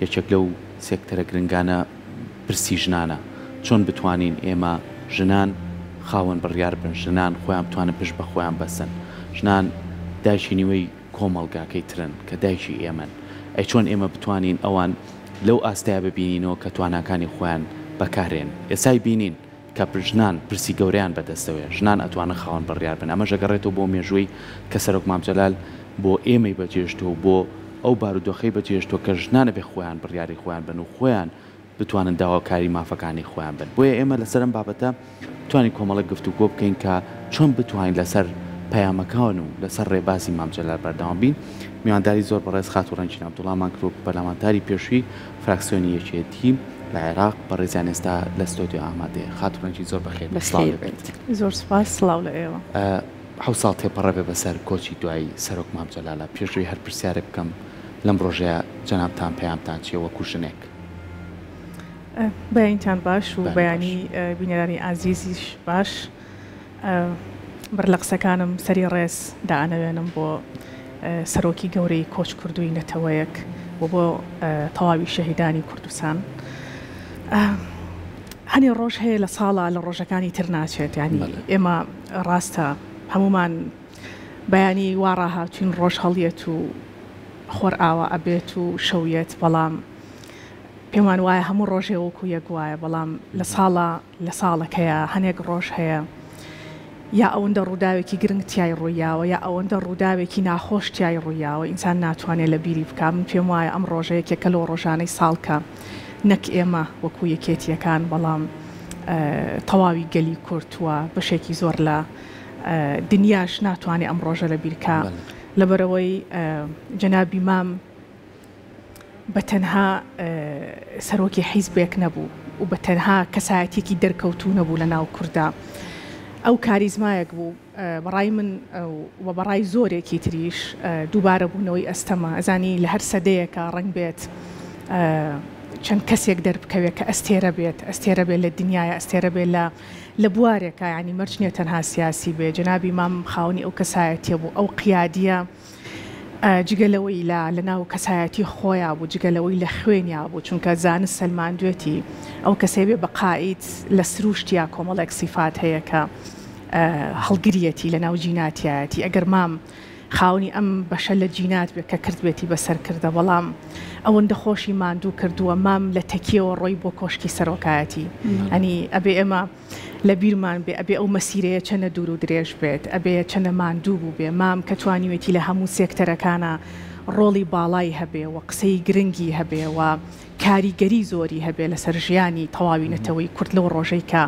یەکێک لەو سێکتەرە گرنگانە پرسی ژنانە، چۆن بتوانین ئێمە ژنان خاوەن بڕیار بن، ژنان خۆیان بتوانن پشت بە خۆیان بەستن، ژنان دایکی نیوەی کۆمەڵگاکەی ترن کە دایکی ئێمەن، ئەی چۆن ئێمە بتوانین ئەوان لەو ئاستەیا ببینینەوە کە تواناکانی خۆیان بەکارێن، ئێستای بینین کە ژنان پرسی گەورەیان بەدەستەوەیە، ژنان ئەتوانن خاوەن بڕیار بن، ئەمەش ئەگەڕێتەوە بۆ مێژووی کە سەرۆک مام جەلال بۆ ئێمەی بەجێهێشتووە و بۆ ئەو بارودۆخەی بەجێهێشتووە کە ژنان ئەبێ خۆیان بڕیاری خۆیان بن و خۆیان بتوانن داواکاری مافەکانی خۆیان بن. بۆیە ئێمە لەسەر ئەم بابەتە توانین کۆمەڵێک گفتوگۆ بکەین کە چۆن بتوانین لەسەر پەیامەکان و لەسەر ڕێبازی مام جەلال بەردەوام بین. میوانداری زۆر بەڕێز خاتوو ڕەنگین عەبدوڵامان کرد وەکو پەرلەمانتاری پێشووی فراکسیۆنی یەکێتی لە عێراق، بەڕێزیان ئێستا لە ستۆدیۆ ئامادەیە. خاتوو ڕەنگین زۆر بەخێر بێی، سڵاو بەخێر لێ بێت. بێیت. زۆر سوپاس، سڵاو لە ئێوە. حەوت ساڵ تێپەڕە بێ بەسەر کۆچی دوایی سەرۆک مام جەلالا، پێش ئەوەی هەر پرسیارێک بکەم لەم ڕۆژەیا جەنابتان پەیامتان چیە وەکو ژنێک؟ بەیانیتان باش و بەیانی باش. بەیانی بینەرانی ئازیزیش باش. بەر لە قسەکانم سەری ڕێز دائەنەوێنم بۆ سەرۆکی گەورەی کۆچکردووی نەتەوەیەک و بۆ تەواوی شەهیدانی کوردستان. هەنێ ڕۆژ هەیە لە ساڵا لە ڕۆژەکانی تر ناچێت، یانی ئێمە ڕاستە هەموومان بەیانی وا ڕاهاتوین ڕۆژ هەڵیەت و خۆر ئاوا ئەبێت و شەویەت، بەڵام پێمان وایە هەموو ڕۆژێ وەکو یەک وایە، بەڵام لە ساڵا لە ساڵەکەیا هەنێک ڕۆژ هەیە یا ئەوەندە ڕووداوێکی گرنگ تیای ڕوویاوە یا ئەوەندە ڕووداوێکی ناخۆش تیای ڕوویاوە ئینسان ناتوانێ لە بیری بکا، من پێم وایە ئەم ڕۆژە یەکێکە لەو ڕۆژانەی ساڵ کە نەک ئێمە وەکو یەکێتییەکان بەڵام تەواوی گەلی کورد و بەشێکی زۆر لە دنیاش ناتوانێ ئەم ڕۆژە لە بیر کا لەبەرئەوەی جەنابی مام بە تەنها سەرۆکی حیزبێک نەبوو و بە تەنها کەسایەتیەکی دەرکەوتوو نەبوو لە ناو کوردا. ئەو کاریزمایەک بوو بە ڕای من و بە ڕای زۆرێکی تریش دووبارە بوونەوەی ئەستەمە. ئەزانی لە هەر سەدەیەکا ڕەنگ بێت چەند کەسێک دەربکەوێت کە ئەستێرە بێت، ئەستێرە بێت لە دنیایا، ئەستێرە بێت لە لە بوارێکا، یانی مەرج نییە تەنها سیاسی بێت. جەنابی مام خاوەنی ئەو کەسایەتیە بوو، ئەو قیادیە جگە لەوەی لە لەناو کەسایەتی خۆیا بوو، جگە لەوەی لە خوێنیا بوو، چونکە زانست سەلماندوێتی ئەو کەسەی بێ بە قائید لە سرووشتیا کۆمەڵێک سیفات هەیە کە هەڵگریەتی لەناو جیناتیایەتی، ئەگەر مام خاوەنی ئەم بەشە لە جینات بێ کە کردبێتی بە سەرکردە، بەڵام ئەوەندە خۆشی ماندوو کردووە، مام لە تەکیەوە ڕۆی بۆ کۆشکی سەرۆکایەتی، یانی ئەبێ ئێمە لە بیرمان بێ ئەبێ ئەو مەسیرەیە چەنە دوور و درێژ بێت، ئەبێ چەنە ماندوو بووبێ، مام کە توانیوێتی لە هەموو سێکتەرەکانا ڕۆڵی باڵای هەبێ و قسەی گرنگی هەبێ و کاریگەری زۆری هەبێ لەسەر ژیانی تەواوی نەتەوەی کورد لەو ڕۆژەی کە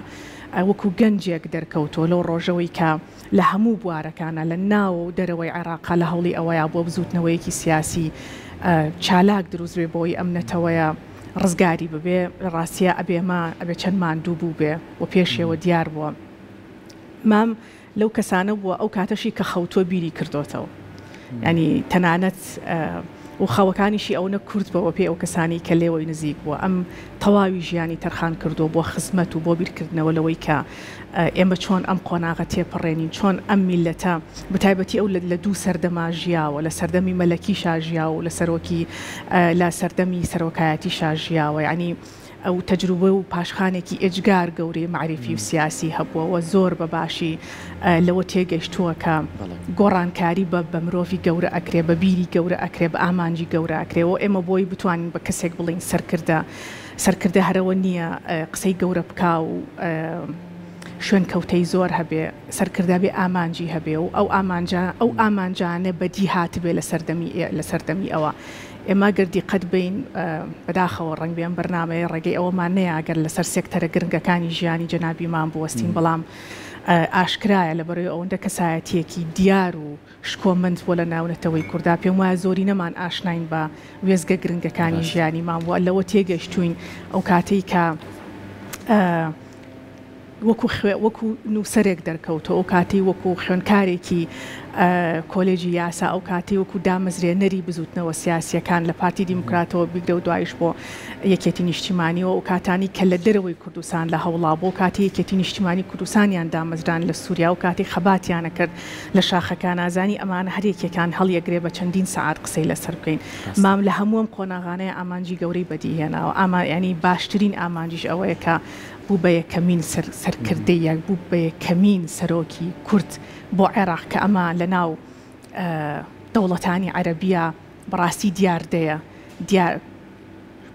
وەکو گەنجێک دەرکەوتووە، لەو ڕۆژەوەی کە لە هەموو بوارەکانا لە ناوە و دەرەوەی عێراقا لە هەوڵی ئەوەیا بووە بزووتنەوەیەکی سیاسی چالاک دروست بێ بۆی ئەم نەتەوەیە ڕزگاری ببێ، لە ڕاستیا ئەبێ ما ئەبێ چەند ماندوو بووبێ و پێشیەوە دیار بووە مام لەو کەسانە بووە ئەو کاتەشی کە خەوتووە بیری کردۆتەوە یانی تەنانەت و خەوەکانیشی ئەونە کورت بووە پێی ئەو کەسانی کە لێوەی نزیک بووە ئەم تەواوی ژیانی تەرخان کردووە بۆ خزمەت و بۆ بیرکردنەوە لەوەی کە ئێمە چۆن ئەم قۆناغە تێپەڕێنین چۆن ئەم میللەتە بەتایبەتی ئەو لە دوو سەردەما ژیاوە لە سەردەمی مەلەکیشا ژیاوە و لە سەرۆکی لە سەردەمی سەرۆکایەتیشا ژیاوە یانی ئەو تەجروبە و پاشخانێکی ئێجگار گەورەی مەعریفی و سیاسی هەبووە و زۆر بە باشی لەوە تێگەیشتووە کە گۆڕانکاری بە بە مرۆڤی گەورە ئەکرێ، بە بیری گەورە ئەکرێ، بە ئامانجی گەورە ئەکرێ و ئێمە بۆی بتوانین بە کەسێک بڵێین سەرکردە، سەرکردە هەرەوە نییە قسەی گەورە بکا و شوێنکەوتەی زۆر هەبێ، سەرکردە بێ ئامانجی هەبێ و ئەو ئامانجە ئەو ئامانجانە بەدی هاتبێ لە سەردەمی لە سەردەمی ئەوە. ئێمە گەر دیقەت بەین، بەداخەوە ڕەنگبێ ئەم بەرنامەیە ڕێگەی ئەوەمان نەیا گەر لەسەر سێکتەرە گرنگەکانی ژیانی جەنابی مام بوەستین، بەڵام ئاشکرایە لەبەرئەوەی ئەوەندە کەسایەتییەکی دیار و شکۆمەند بووە لە ناو نەتەوەی کوردا، پێم وایە زۆرینەمان ئاشناین بە وێستگە گرنگەکانی ژیانی مام و لەوە تێگەیشتووین ئەو کاتەی کە وەکو خوێ وەکو نووسەرێک دەرکەوتووە، ئەو کاتەی وەکو خوێندکارێکی کۆلێجی یاسا ئەو کاتەی وەکو دامەزرێنەری بزوتنەوە سیاسیەکان لە پارتی دیموکراتەوە بیگرە و دوایش بۆ یەکێتی نیشتیمانی و ئەوکاتانی کە لە دەرەوەی کوردستان لە هەوڵا بۆ کاتی یەکێتی نیشتیمانی کوردستانیان دامەزران لە سوریا و کاتی خەباتیانە کرد لە شاخەکانا زانی ئەمانە هەر یەکێکان هەڵیەگرێ بە چەندین سەعات قسەی لەسەر بکەین مام لە هەموو ئەم قۆناغانەیا ئامانجی گەورەی بەدی هێناوە ئاما یانی باشترین ئامانجیش ئەوەیە کە بوو بە یەکەمین سەر سەرکردەی یان بوو بە یەکەمین سەرۆکی کورد بۆ عێراق کە ئەمە لە ناو دەوڵەتانی عەرەبییا بەڕاستی دیاردەیە دیار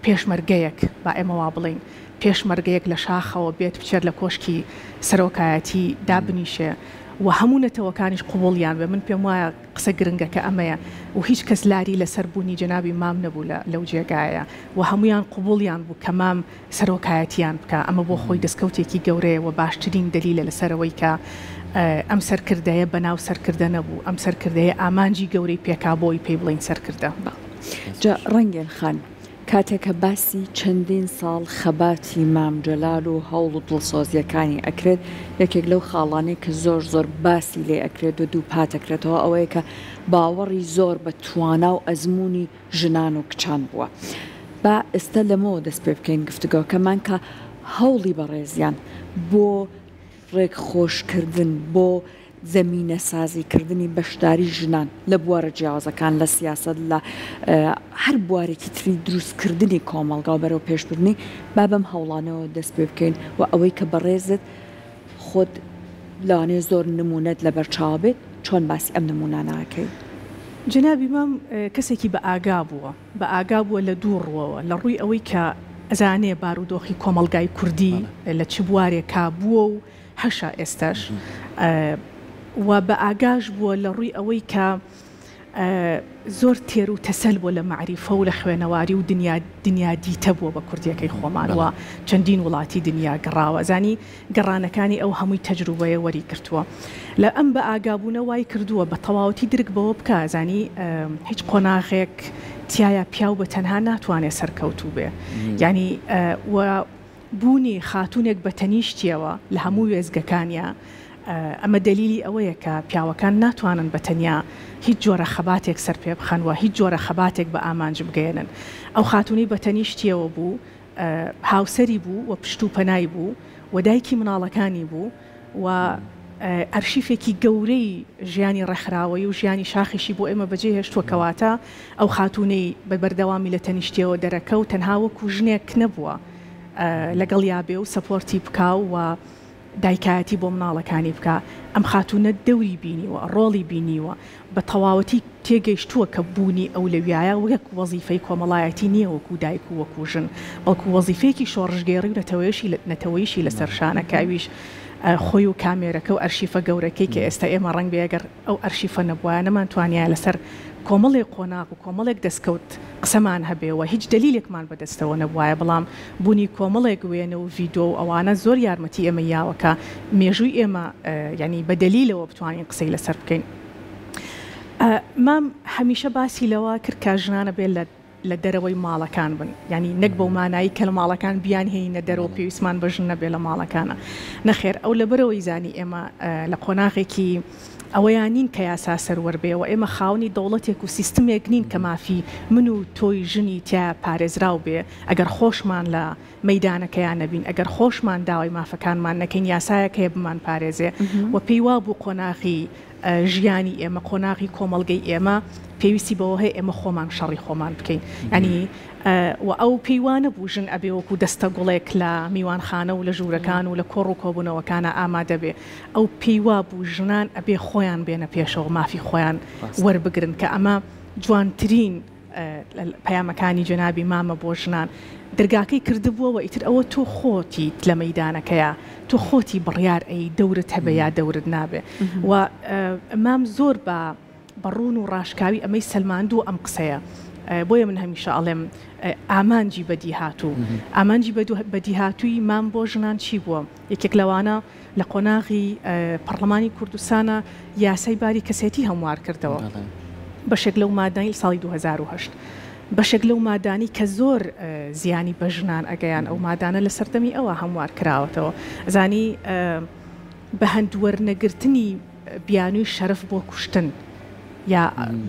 پێشمەرگەیەک، با ئێمە وا بڵێین، پێشمەرگەیەک لە شاخەوە بێت بچێت لە کۆشکی سەرۆکایەتی دابنیشێ و هەموو نەتەوەکانیش قبوڵیان بێ، من پێم وایە قسە گرنگەکە ئەمەیە و هیچ کەس لاری لەسەر بوونی جەنابی مام نەبوو لە لەو جێگایە و هەموویان قبوڵیان بوو کە مام سەرۆکایەتیان بکا، ئەمە بۆ خۆی دەستکەوتێکی گەورەیە و باشترین دەلیلە لەسەر ئەوەی کە ئەم سەرکردەیە بەناو سەرکردە نەبوو، ئەم سەرکردەیە ئامانجی گەورەی پێکا بۆ ئەوەی پێی بڵێین سەرکردە. جا ڕەنگێن خان کاتێ کە باسی چەندین ساڵ خەباتی مام جەلال و هەوڵ و دڵسۆزیەکانی ئەکرێت یەکێک لەو خاڵانەی کە زۆر زۆر باسی لێ ئەکرێت و دووپات ئەکرێتەوە ئەوەیە کە باوەڕی زۆر بە توانا و ئەزموونی ژنان و کچان بووە. با ئێستا لەمەوە دەست پێ بکەین گفتوگۆکەمان کە هەوڵی بەڕێزیان بۆ ڕێکخۆشکردن، بۆ زەمینەسازی کردنی بەشداری ژنان لە بوارە جیاوازەکان، لە سیاسەت، لە هەر بوارێکی تری دروستکردنی کۆمەڵگا و بەرەو پێشبردنی، با بەم هەوڵانەوە دەست پێ بکەین و ئەوەی کە بەڕێزت خۆت لەوانەیە زۆر نموونەت لەبەر چاو بێت، چۆن باسی ئەم نموونانە ئەکەی؟ جەنابی مام کەسێکی بە ئاگا بووە، بە ئاگا بووە لە دوو ڕووەوە، لە ڕووی ئەوەی کە ئەزانێ بارودۆخی کۆمەڵگای کوردی لە چ بوارێکا بووە و هەشە ئێستاش و بە ئاگاش بووە لە ڕووی ئەوەی کە زۆر تێر و تەسەل بووە لە مەعریفە و لە خوێنەواری و دنیا دنیا دیتە بووە بە کوردیەکەی خۆمان و چەندین وڵاتی دنیا گەڕاوە زانی گەڕانەکانی ئەو هەمووی تەجروبەیە وەری گرتووە لە ئەم بە ئاگابوونە وای کردووە بە تەواوەتی درک بەوە بکا زانی هیچ قۆناغێک تیایا پیاو بە تەنها ناتوانێ سەرکەوتوو بێ یانی و بوونی خاتوونێک بە تەنیشتیەوە لە هەموو وێستگەکانیا ئەمە دەلیلی ئەوەیە کە پیاوەکان ناتوانن بە تەنیا هیچ جۆرە خەباتێک سەرپێ بخەن و هیچ جۆرە خەباتێک بە ئامانج بگەیەنن ئەو خاتوونەی بە تەنیشتیەوە بوو هاوسەری بوو و پشت و پەنای بوو و دایکی مناڵەکانی بوو و ئەرشیفێکی گەورەی ژیانی ڕێکخراوەیی و ژیانی شاخیشی بۆ ئێمە بەجێ هێشتووە کەواتە ئەو خاتوونەی بە بەردەوامی لە تەنیشتیەوە دەرەکەوت تەنها وەکوو ژنێک نەبووە لەگەڵیا بێ و سەپۆرتی بکا و دایکایەتی بۆ مناڵەکانی بکا، ئەم خاتوونە دەوری بینیوە، ڕۆڵی بینیوە، بە تەواوەتی تێگەیشتووە کە بوونی ئەو لەویایە وەک وەزیفەی کۆمەڵایەتی نییە وەکوو دایک و وەکوو ژن، بەڵکوو وەزیفەیەکی شۆڕشگێڕی و نەتەوەیشی لەسەر شانە کە ئەویش خۆی و کامێرەکە و ئەرشیفە گەورەکەی کە ئێستا ئێمە ڕەنگبێ ئەگەر ئەو ئەرشیفە نەبوایە نەمانتوانیایە لەسەر کۆمەڵێک قۆناغ و کۆمەڵێک دەستکەوت قسەمان هەبێ و هیچ دەلیلێکمان بەدەستەوە نەبوایە، بەڵام بوونی کۆمەڵێک وێنە و ڤیدۆ و ئەوانە زۆر یارمەتی ئێمەی یاوە کە مێژووی ئێمە یانی بە دەلیلەوە بتوانین قسەی لەسەر بکەین. مام هەمیشە باسی لەوە کرد کە ژنان ئەبێ لە لە دەرەوەی ماڵەکان بن یانی نەک بەو مانایی کە لە ماڵەکان بیانهێنینە دەرەوە پێویستمان بە ژن نەبێ لە ماڵەکانە نەخێر ئەو لەبەرئەوەی زانی ئێمە لە قۆناغێکی ئەوەیا نین کە یاسا سەروەر بێ و ئێمە خاوەنی دەوڵەتێک و سیستمێک نین کە مافی من و تۆی ژنی تیا پارێزراو بێ ئەگەر خۆشمان لە مەیدانەکەیا نەبین ئەگەر خۆشمان داوای مافەکانمان نەکەین یاسایەک هەیە بمانپارێزێ و پێی وابوو قۆناغی ژیانی ئێمە، قۆناغی کۆمەڵگەی ئێمە پێویستی بەوە هەیە ئێمە خۆمان شەڕی خۆمان بکەین. یانی و ئەو پێی وا نەبوو ژن ئەبێ وەکوو دەستە گوڵێک لە میوانخانە و لە ژوورەکان و لە کۆڕ و کۆبوونەوەکانا ئامادە بێ. ئەو پێی وا بوو ژنان ئەبێ خۆیان بێنە پێشەوە مافی خۆیان وەربگرن کە ئەمە جوانترین پەیامەکانی جەنابی مامە بۆ ژنان دەرگاکەی کردبووەوە ئیتر ئەوە تۆ خۆتیت لە مەیدانەکەیا تۆ خۆتی بڕیار ئەی دەورت هەبێ یا دەورت نابێ و مام زۆر بە بە ڕوون و ڕاشکاوی ئەمەی سەلماندووە ئەم قسەیە بۆیە من هەمیشە ئەڵێم ئامانجی بەدیهاتوو ئامانجی بەدیهاتووی مام بۆ ژنان چی بووە؟ یەکێک لەوانە لە قۆناغی پەڕلەمانی کوردستانا یاسای باری کەسێتی هەموار کردەوە. بەشێک لەو مادانەی لە ساڵی 2008 بەشێک لەو مادانەی کە زۆر زیانی بە ژنان ئەگەیان ئەو مادانە لە سەردەمی ئەوە هەموار کراوەتەوە. ئەزانی بە هەند وەرنەگرتنی. بیانووی شەرەف بۆ کوشتن یا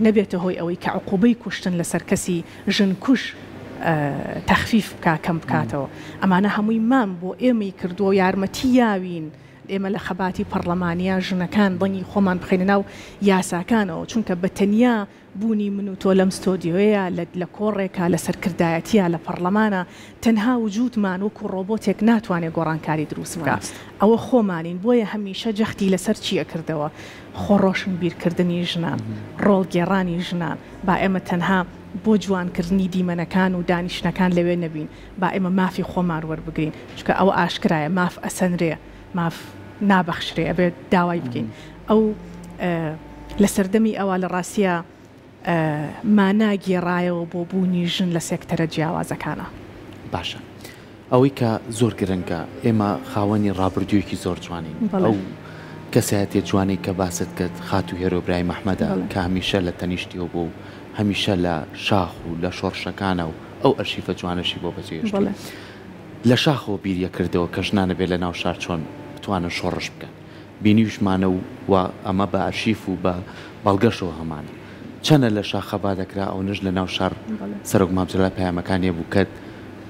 نەبێتە هۆی ئەوەی کە عقوبەی کوشتن لەسەر کەسی ژن کوژ تەخفیف بکا کەم بکاتەوە. ئەمانە هەمووی مام بۆ ئێمەی کردووە و یارمەتی یاوین ئێمە لە خەباتی پەڕلەمانیا ژنەکان دەنگی خۆمان بخەینە ناو یاساکانەوە چونکە بە تەنیا بوونی من و تۆ لەم ستۆدیۆیەیا، لە لە کۆڕێکا، لە سەرکردایەتیا، لە پەڕلەمانا، تەنها وجودمان وەکو ڕۆبۆتێک ناتوانێ گۆڕانکاری دروست بکا. ئەوە خۆمانین. بۆیە هەمیشە جەختی لەسەر چی ئەکردەوە؟ خۆ ڕۆشنبیرکردنی ژنان، ڕۆڵگێڕانی ژنان. با ئێمە تەنها بۆ جوانکردنی دیمەنەکان و دانیشتنەکان لەوێ نەبین، با ئێمە مافی خۆمان وەربگرین. چونکە ئەوە ئاشکرایە ماف ئەسەنرێ. ماف نابەخشرێ ئەبێ داوای بکەین. ئەو لە سەردەمی ئەوا لە ڕاستیا مانا گێڕایەوە بۆ بوونی ژن لە سێکتەرە جیاوازەکانا. باشە ئەوەی کە زۆر گرنگە ئێمە خاوەنی ڕابردوویەکی زۆر جوانین ئەو کەسایەتیە جوانەی کە باست کرد خاتوو هێرۆ برایم ئەحمەدە کە هەمیشە لە تەنیشتیەوە بووە و هەمیشە لە شاخ و لە شۆڕشەکانە و ئەو ئەرشیفە جوانەشی بۆ بەجێهێشتووین. لە شاخەوە بیریە کردەوە کە ژنان ئەبێ لە ناو شار چۆن بتوانن شۆڕش بکەن. بینیوشمانە و و ئەمە بە ئەرشیف و بە بەڵگەشەوە هەمانە. چەنە لە شاخ خەبات دەکرا ئەونەش لە ناو شار سەرۆک مام جەلال پەیامەکانی هەبوو کە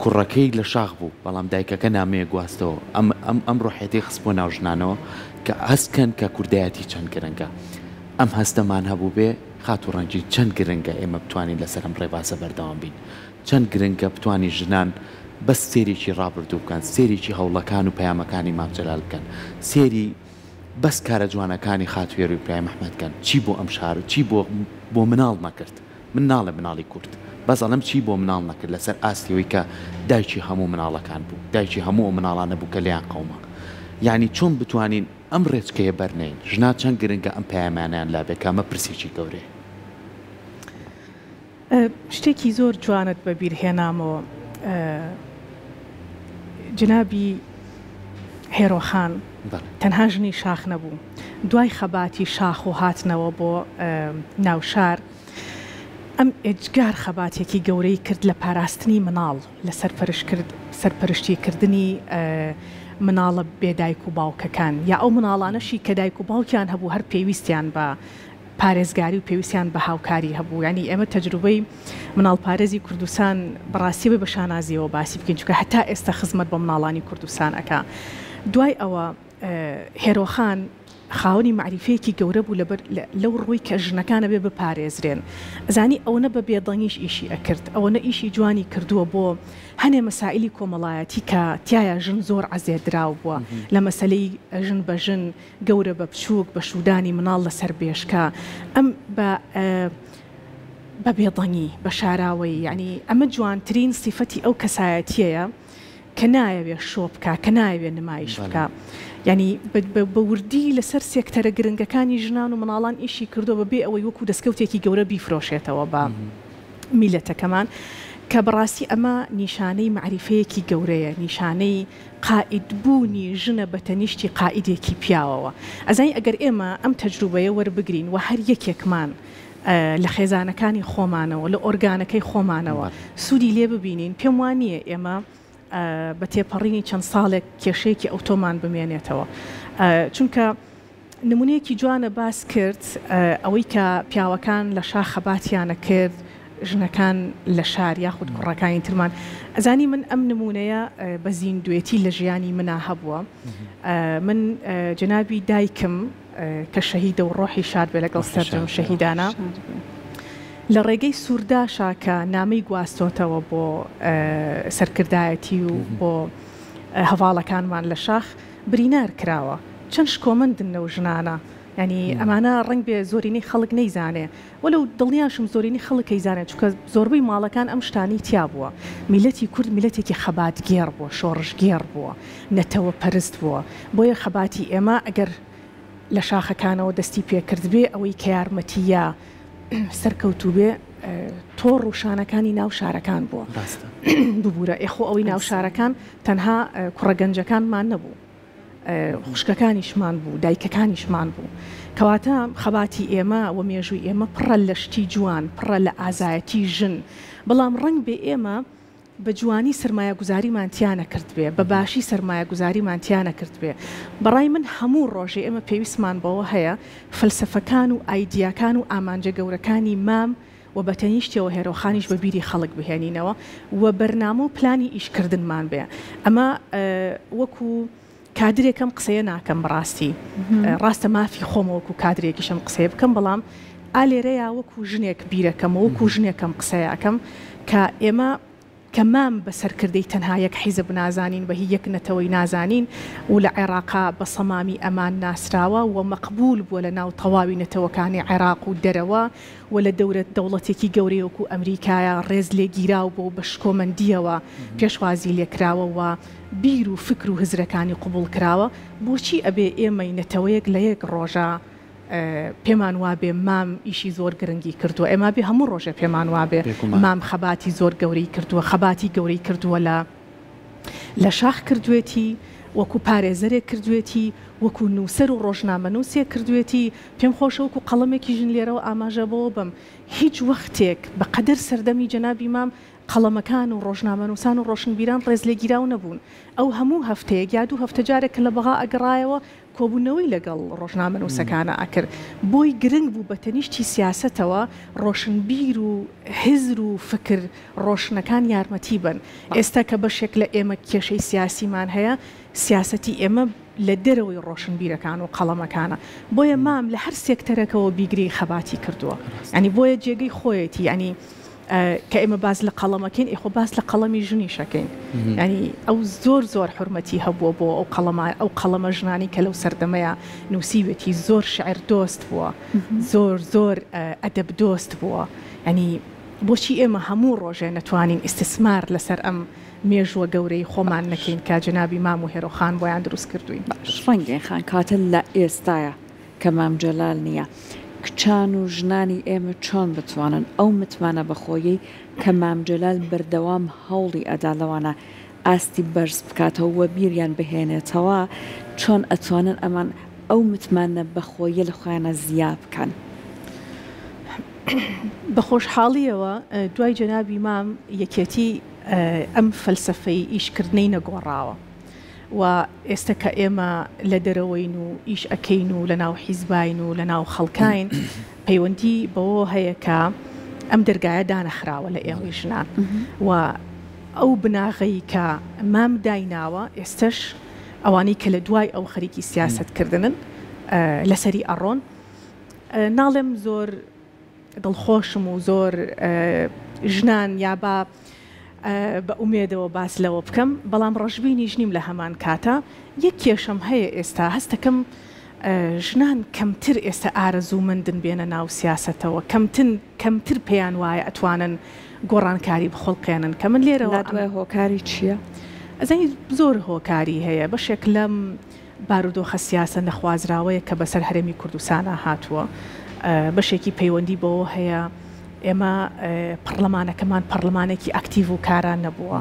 کوڕەکەی لە شاخ بوو بەڵام دایکەکە نامەیەک گواستەوە ئەم ئەم ئەم ڕۆحیەتەی خستبووە ناو ژنانەوە کە هەست کەن کە کوردایەتی چەند گرنگە. ئەم هەستەمان هەبووبێ خاتوو ڕەنگین چەند گرنگە ئێمە بتوانین لەسەر ئەم ڕێبازە بەردەوام بین. چەند گرنگە بتوانین ژنان بەس سێرێکی ڕابردوو بکەن، سێرێکی هەوڵەکان و پەیامەکانی مام جەلال بکەن، سێری بەس کارە جوانەکانی خاتوو هێرۆ ئیبراهیم ئەحمەد کەن، چی بۆ ئەم شار، چی بۆ بۆ مناڵ نەکرد، من ناڵێم مناڵی کورد، بەس ئەڵێم چی بۆ مناڵ نەکرد لەسەر ئاستی ئەوەی کە دایکی هەموو مناڵەکان بوو، دایکی هەموو ئەو مناڵانە بوو کە لێیان قەوما. یانی چۆن بتوانین ئەم ڕێچکەیە بەرنێین؟ ژنان چەند گرنگە ئەم پەیامانەیان لابێ کە ئەمە پرسێکی گەورەیە. شتێکی زۆر جوانت بە بیر هێنامەوە جنابی هێرۆ خان تەنها ژنی شاخ نەبوو دوای خەباتی شاخ و هاتنەوە بۆ ناوشار ئەم ئێجگار خەباتێکی گەورەی کرد لە پاراستنی مناڵ لە سەرپەرشتیکردنی مناڵە بێ دایک و باوکەکان یا ئەو مناڵانەشی کە دایک و باوکیان هەبوو هەر پێویستیان بە پارێزگاری و پێویستیان بە هاوکاری هەبوو یانی ئێمە تەجروبەی مناڵپارێزی کوردستان بەڕاستی بێ بە شانازیەوە باسی بکەین چونکە هەتا ئێستا خزمەت بە مناڵانی کوردستان ئەکا دوای ئەوە هێرۆخان خاوەنی مەعریفەیەکی گەورە بوو لەبەر لەو ڕووی کە ژنەکان ئەبێ بپارێزرێن ئەزانی ئەوەنە بە بێدەنگیش ئیشی ئەکرد ئەوەنە ئیشی جوانی کردووە بۆ هەنێ مەسائیلی کۆمەڵایەتی کە تیایا ژن زۆر عەزێتدراو بووە لە مەسەلەی ژن بە ژن گەورە بە بچووک، بە شوودانی مناڵ لە سەر بێشکە، ئەم بە بە بێدەنگی، بە شاراوەیی، یانی ئەمە جوانترین سیفەتی ئەو کەسایەتییەیە کە نایەوێ شۆ بکا، کە نایەوێ نمایش بکا. یانی بە وردی لە سەر سێکتەرە گرنگەکانی ژنان و مناڵان ئیشی کردووە بە بێ ئەوەی وەکوو دەسکەوتێکی گەورە بیفرۆشێتەوە بە میللەتەکەمان، کە بەڕاستی ئەمە نیشانەی مەعریفەیەکی گەورەیە، نیشانەی قائید بوونی ژنە بە تەنیشتی قائیدێکی پیاوەوە. ئەزانی ئەگەر ئێمە ئەم تەجروبەیە وەربگرین و هەر یەکێکمان لە خێزانەکانی خۆمانەوە، لە ئۆرگانەکەی خۆمانەوە سوودی لێ ببینین، پێم وا نییە ئێمە بە تێپەڕینی چەند ساڵێک کێشەیەکی ئەوتۆمان بمێنێتەوە. چونکە نمونەیەکی جوانە باس کرد ئەوەی کە پیاوەکان لە شاخ خەباتیان ئەکرد ژنەکان لە شار یاخود کوڕەکانی ترمان ئەزانی من ئەم نمونەیە بە زیندوێتی لە ژیانی منا هەبووە من جەنابی دایکم کە شەهیدە و ڕۆحی شاد بێ لەگەڵ سەرجەم شەهیدانە لە ڕێگەی سوورداشا کە نامەی گواستۆتەوە بۆ سەرکردایەتی و بۆ هەڤاڵەکانمان لە شاخ برینار کراوە چەند شکۆمەندن لەو ژنانە یانی ئەمانە ڕەنگ بێ زۆرینەی خەڵک نەیزانێ وەلو دڵنیاشم زۆرینەی خەڵک ئەیزانێ چونکە زۆربەی ماڵەکان ئەم شتانەی تیا بووە میللەتی کورد میللەتێکی خەباتگێڕ بووە شۆڕشگێڕ بووە نەتەوە پەرست بووە بۆیە خەباتی ئێمە ئەگەر لە شاخەکانەوە دەستی پێکردبێ ئەوەی کە یارمەتی یا سەرکەوتوو بێ تۆڕ و شانەکانی ناو شارەکان بووە. ڕاستە. ببورە ئێ خۆ ئەوەی ناو شارەکان تەنها کوڕە گەنجەکانمان نەبوو خوشکەکانیشمان بوو دایکەکانیشمان بوو کەواتە خەباتی ئێمە و مێژووی ئێمە پڕە لە شتی جوان پڕە لە ئازایەتی ژن بەڵام ڕەنگ بێ ئێمە. بە جوانی سەرمایەگوزاریمان تیا نەکردبێ، بە باشی سەرمایەگوزاریمان تیا نەکردبێ. بە ڕای من هەموو ڕۆژێ ئێمە پێویستمان بەوە هەیە فەلسەفەکان و ئایدیاکان و ئامانجە گەورەکانی مام و بە تەنیشتیەوە هێرۆخانیش بە بیری خەڵک بهێنینەوە و بەرنامە و پلانی ئیشکردنمان بێ. ئەمە وەکو کادرێک ئەم قسەیە ناکەم بەڕاستی ڕاستە مافی خۆمە وەکو کادرێکیش ئەم قسەیە بکەم بەڵام ئا لێرەیا وەکو ژنێک بیرەکەمەوە وەکو ژنێک ئەم قسەیە ئەکەم کە ئێمە کە مام بە سەرکردەی تەنها یەک حیزب نازانین بە هی یەک نەتەوەی نازانین و لە عێراقا بە سەمامی ئەمان ناسراوە و مەقبول بووە لە ناو تەواوی نەتەوەکانی عێراق و دەرەوە و لە دەورە دەوڵەتێکی گەورەی وەکو ئەمریکایا ڕێز لێگیراو بووە و بە شکۆمەندییەوە پێشوازی لێکراوە و بیر و فکر و هزرەکانی قبوڵ کراوە، بۆچی ئەبێ ئێمەی نەتەوەیەک لە یەک ڕۆژا پێمان وابێ مام ئیشی زۆر گرنگی کردووە، ئێمە ئەبێ هەموو ڕۆژێ پێمان وابێ مام خەباتی زۆر گەورەی کردووە، خەباتی گەورەی کردووە لە لە شاخ کردوێتی، وەکو پارێزەرێک کردوێتی، وەکو نووسەر و ڕۆژنامەنووسێک کردوێتی، پێم خۆشە وەکو قەڵەمێکی ژن لێرەوە ئاماژە بەوە بەم هیچ وەختێک بە قەدەر سەردەمی جەنابی مام قەڵەمەکان و ڕۆژنامەنووسان و ڕۆشنبیران ڕێزلێگیراو نەبوون. ئەو هەموو هەفتەیەک یا دوو هەفتە جارێک کە لە بەغا ئەگەڕایەوە کۆبوونەوەی لەگەڵ ڕۆژنامەنووسەکانا ئەکرد. بۆی گرنگ بوو بە تەنیشتی سیاسەتەوە ڕۆشنبیر و هزر و فکر ڕۆشنەکان یارمەتی بەن. ئێستا کە بەشێک لە ئێمە کێشەی سیاسیمان هەیە، سیاسەتی ئێمە لە دەرەوەی ڕۆشنبیرەکان و قەڵەمەکانە. بۆیە مام لە هەر سێکتەرەکەوە بیگری خەباتی کردووە. یانی بۆیە جێگەی خۆیەتی. یانی کە ئێمە باس لە قەڵەم ئەکەین ئێ خۆ باس لە قەڵەمی ژنیش ئەکەین. یانی ئەو زۆر زۆر حورمەتی هەبووە بۆ ئەو قەڵەمە ئەو قەڵەمە ژنانەی کە لەو سەردەمەیا نووسیوێتی زۆر شعر دۆست بووە. زۆر زۆر ئەدەب دۆست بووە. یانی بۆچی ئێمە هەموو ڕۆژێ نەتوانین ئیستیسمار لەسەر ئەم مێژووە گەورەی خۆمان نەکەین کە جەنابی مام و هێرۆ خان بۆیان دروست کردووین. باش ڕەنگین خان کەواتە لە ئێستایا کە مام جەلال نییە کچان و ژنانی ئێمە چۆن بتوانن ئەو متمانە بەخۆیەی کە مام جەلال بەردەوام هەوڵی ئەدا لەوانە ئاستی بەرز بکاتەوە وەبیریان بهێنێتەوە چۆن ئەتوانن ئەمان ئەو متمانە بەخۆیە لە خۆیانا زیا بکەن؟ بە خۆشحاڵیەوە دوای جەنابی مام یەکێتی ئەم فەلسەفەی ئیشکردنەی نەگۆڕاوە و ئێستە کە ئێمە لە دەرەوەین و ئیش ئەکەین و لە ناو حیزباین و لە ناو خەڵکاین پەیوەندی بەوە هەیە کە ئەم دەرگایە دانەخراوە لە ئێمەی ژنان و ئەو بناغەی کە مام دایناوە ئێستەش ئەوانەی کە لە دوای ئەو خەریکی سیاسەت کردنن لەسەری ئەڕۆن ناڵێم زۆر دڵخۆشم و زۆر ژنان یا با بە ئومێدەوە باس لەوە بکەم، بەڵام ڕەشبینیش نیم لە هەمان کاتا. یەک کێشەم هەیە ئێستا هەستەکەم ژنان کەمتر ئێستا ئارەزوومەندن بێنە ناو سیاسەتەوە، کەمتن کەمتر پێیان وایە ئەتوانن گۆڕانکاری بخوڵقێنن کە من لێرەوە لات وایە هۆکاری چییە؟ ئەزانی زۆر هۆکاری هەیە، بەشێک لەم بارودۆخە سیاسە نەخوازراوەیە کە بەسەر هەرێمی کوردستانا هاتووە، بەشێکی پەیوەندی بەوە هەیە ئێمە پەڕلەمانەکەمان پەڕلەمانێکی ئەکتیڤ و کارا نەبووە،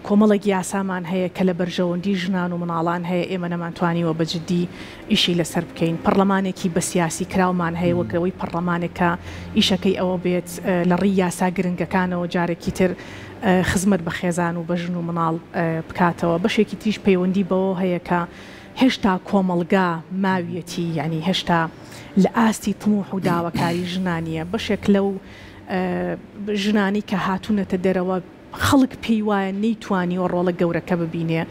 کۆمەڵێک یاسامان هەیە کە لە بەرژەوەندی ژنان و منداڵان هەیە ئێمە نەمانتوانیوە بە جدی ئیشی لەسەر بکەین، پەڕلەمانێکی بە سیاسی کراومان هەیە وەک ئەوەی پەڕلەمانێک کە ئیشەکەی ئەوە بێت لە ڕێی یاسا گرنگەکانەوە جارێکی تر خزمەت بە خێزان و بە ژن و منداڵ بکاتەوە، بەشێکی تریش پەیوەندی بەوە هەیە کە هێشتا کۆمەڵگا ماویەتی یانی هێشتا لە ئاستی تموح و داواکاری ژنان نییە، بەشێک لەو ژنانەی کە هاتوونەتە دەرەوە خەڵک پێی وایە نەیتوانیوە ڕۆڵە گەورەکە ببینێ،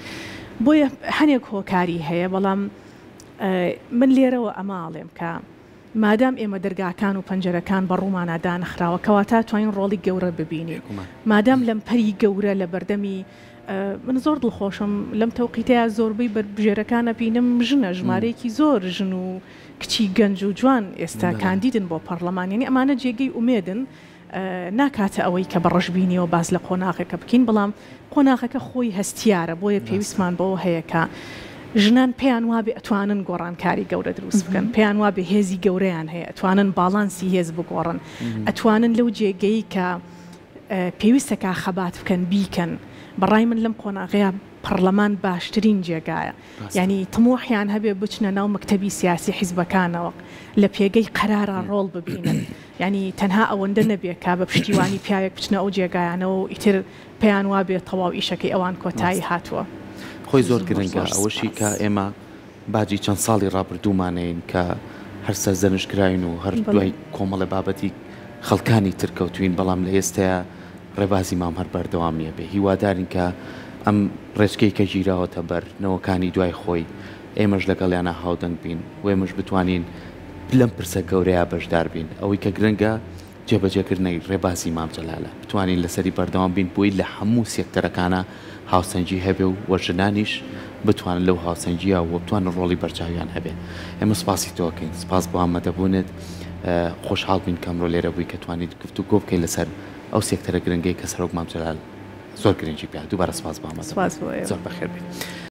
بۆیە هەنێک هۆکاری هەیە، بەڵام من لێرەوە ئەمە ئەڵێم کە مادام ئێمە دەرگاکان و پەنجەرەکان بە ڕوومانا دانەخراوە کەواتە توانین ڕۆڵی گەورە ببینین مادام لەمپەری گەورە لە بەردەمی من زۆر دڵخۆشم لەم تەوقیتەیا زۆربەی بەربژێرەکان ئەبینم ژنە ژمارەیەکی زۆر ژن و کچی گەنج و جوان ئێستا کاندیدن بۆ پەڕلەمان یانی ئەمانە جێگەی ئومێدن ناکاتە ئەوەی کە بە ڕەشبینیەوە باس لە قۆناغەکە بکەین، بەڵام قۆناغەکە خۆی هەستیارە، بۆیە پێویستمان بەوە هەیە کە ژنان پێیان وابێ ئەتوانن گۆڕانکاری گەورە دروست بکەن، پێیان وابێ هێزی گەورەیان هەیە، ئەتوانن باڵانسی هێز بگۆڕن، ئەتوانن لەو جێگەی کە پێویستە کا خەبات بکەن بیکەن. بە ڕای من لەم قۆناغەیا پەڕلەمان باشترین جێگایە. یانی تموحیان هەبێ بچنە ناو مەکتەبی سیاسی حیزبەکانەوە، لە پێگەی قەرارا ڕۆڵ ببینن. یانی تەنها ئەوەندە نەبێ کە بە پشتیوانی پیاوێک بچنە ئەو جێگایانەوە و ئیتر پێیان وابێ تەواو ئیشەکەی ئەوان کۆتایی هاتووە. خۆی زۆر گرنگە ئەوەشی کە ئێمە باجی چەند ساڵی ڕابردوومانەین کە هەر سەرزەنشت کراوین و هەر دوای کۆمەڵێ بابەتی خەڵکانی تر کەوتوین بەڵام لە ئێستەیا ڕێبازی مام هەر بەردەوام نیە بێ هیوادارین کە ئەم ڕێچکەی کە گیراوەتە بەر نەوەکانی دوای خۆی ئێمەش لەگەڵیانا هاودەنگ بین و ئێمەش بتوانین لەم پرسە گەورەیە بەشدار بین ئەوەی کە گرنگە جێبەجێکردنەی ڕێبازی مام جەلالە بتوانین لەسەری بەردەوام بین بۆی لە هەموو سێکتەرەکانا هاوسەنگی هەبێ و وە ژنانیش بتوانن لەو هاوسەنگیە و بتوانن ڕۆڵی بەرچاویان هەبێ ئێمە سپاسی تۆ ئەکەین سپاس بۆ ئامادەبوونت خۆشحاڵ بووین کە ئەمڕۆ لێرە بووی کە توانیت گفتوگۆ بکەی لەسەر ئەو سێکتەرە گرنگەی کە سەرۆک مام جەلال زۆر گرنگی پێ دووبارە سپاس بۆ ئامادەبوونت سپاس بۆ ئێوە. زۆر بەخێر بێی.